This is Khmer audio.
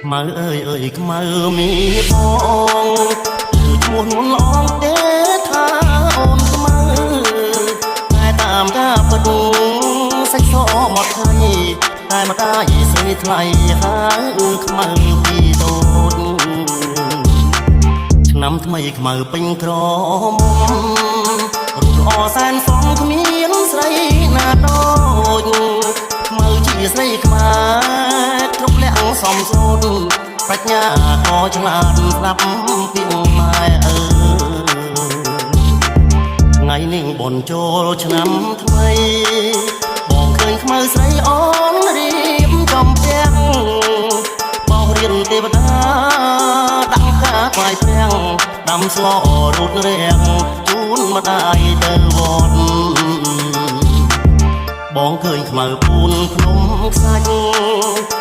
ខ្មៅអើយអើយខ្មៅមីបងគឺឈ្មោះនួនល្អងទេថាអូនខ្មៅតែតាមការពិតសាច់សមកថៃតែម្ដាយស្រីថ្លៃហៅខ្មៅពីតូចឆ្នាំថ្មីខ្មៅពេញក្រមុំរូបល្អសែនសមគ្មានស្រីណាដូចខ្មៅជាស្រីខ្មែរគ្រប់លក្ខសំសូត្រប្រាជ្ញាក៏ឆ្លាតស្ដាប់ពីម៉ែអើថ្ងៃនេះបនចូលឆ្នាំថ្មីបងឃើញខ្មៅស្រីអូនរៀបចំផ្ទះបោះរៀនទេវតាដាក់ការថ្វាយព្រះដាំស្លរូតរាំងជូនម្ដាយទៅវត្តបងឃើញខ្មៅពូនភ្នំខ្សាច់